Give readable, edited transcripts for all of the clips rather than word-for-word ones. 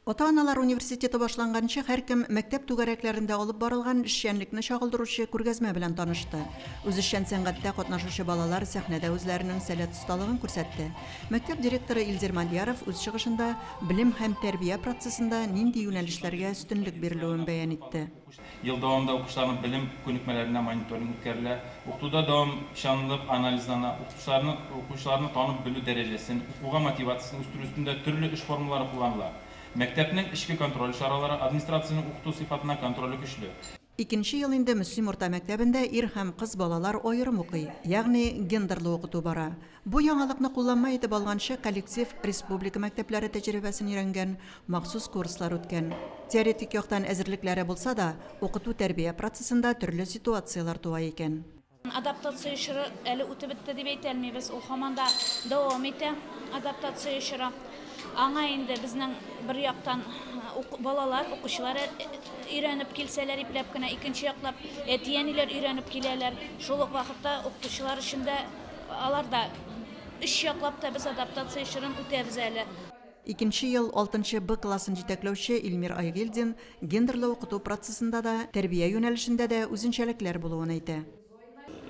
Ата-аналар университеты башланганчы һәркем мәктәп түгәрәкләрендә алып барылган эшчәнлекне чагылдыручы күргәзмә белән танышты. Үзешчән сәнгатьтә катнашучы балалар сәхнәдә үзләренең сәләт-осталыгын күрсәтте. Мәктәп директоры Илзир Мадьяров үз чыгышында белем һәм тәрбия процессында нинди юнәлешләргә өстенлек бирелүен бәян итте. Ел дәвамында укучыларның белем күнекмәләренә мониторинг үткәрелә, укытуда дәвамчанлык анализлана, укытучыларның укучыларны танып белү дәрәҗәсен, укуга мотивациясен үстерү өстендә төрле эш формалары кулланыла. Мәктәпнең эчке контроль чаралары, администрациянең укыту сыйфатына контроле көчле. Икенче ел инде Мөслим урта мәктәбендә ир һәм кыз балалар аерым укый, ягъни гендерлы укыту бара. Бу яңалыкны кулланма итеп алганчы, коллектив республика мәктәпләре тәҗрибәсен өйрәнгән, махсус курслар үткән. Теоретик яктан әзерлекләре булса да, укыту-тәрбия процессында төрле ситуацияләр туа икән. Адаптация чоры әле үтеп бетте дип әйтә алмыйбыз, ул һаман да дәвам итә, адаптация чоры. Аңа инде безнең бер яктан балалар, укучылар өйрәнеп килсәләр ипләп кенә, икенче яклап әти-әниләр өйрәнеп киләләр. Шул ук вакытта укытучылар өчен дә Алар да өч яклап та без адаптация чорын үтәбез әле. Икенче ел алтынчы Б классын җитәкләүче Илмир Айгилдин гендерлы укыту процессында да, тәрбия юнәлешендә дә үзенчәлекләр булуын әйтә.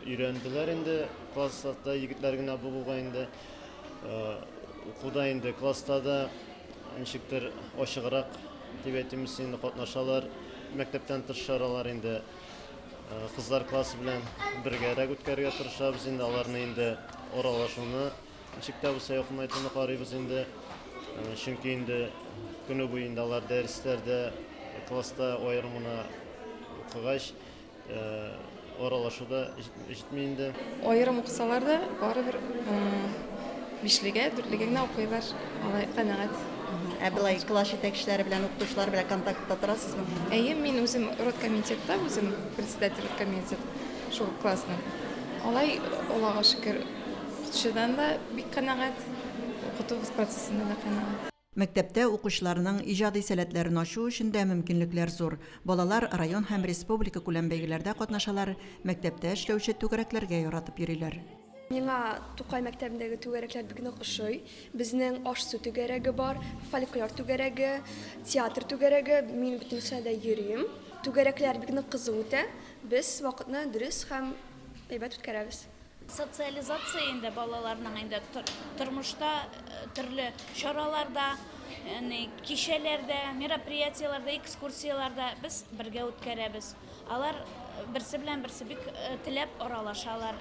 Өйрәнделәр инде, класста егетләр генә булуга инде. Укуда инде класста да ничектер ачыграк дип әйтимме инде катнашалар. Мәктәптән тыш чаралар инде Кызлар классы белән бергәрәк үткәрергә тырышабыз инде, аларны инде аралашуны ничек тә булса якынайтуны карыйбыз инде. Чөнки инде көне буе инде алар дәресләрдә, класста аерым гына укыгач, аралашу да җитми инде. Аерым укысалар да, барыбер бишлегә, дүртлегә генә укыйлар. Алай канәгать. Ә болай класс җитәкчеләре белән, укытучылар белән контактта торасызмы? Әйе, мин үзем родкомитетта, үзем председатель родкомитет шул классның. Алай, Аллага шөкер, укытучыдан да бик канәгать, укыту процессыннан да канәгать. Мәктәптә укучыларның иҗади сәләтләрен ачу өчен дә мөмкинлекләр зур. Балалар район һәм республикакүләм бәйгеләрдә катнашалар, мәктәптә эшләүче түгәрәкләргә яратып йөриләр. Миңа Тукай мәктәбендәге түгәрәкләр бик нык ошый. Безнең аш-су түгәрәге бар, фольклор түгәрәге, театр түгәрәге, мин бөтенесенә дә йөрим. Түгәрәкләр бик нык кызу үтә. Без вакытны дөрес һәм әйбәт үткәрәбез. Социализация инде балаларның инде тормышта төрле чараларда, кичәләрдә, мероприятиеләрдә, экскурсияләрдә без бергә үткәрәбез. Алар берсе белән берсе бик теләп аралашалар.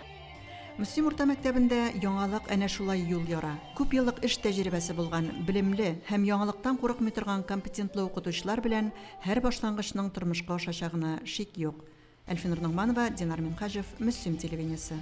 Мөслим урта мәктәбендә яңалык әнә шулай юл яра. Күпьеллык эш тәҗрибәсе булган, белемле һәм яңалыктан курыкмый торган компетентлы укытучылар белән һәр башлангычның тормышка ашачагына шик юк. Әлфинур Ногманова, Динар Минһаҗев, Мөслим телевидениесе.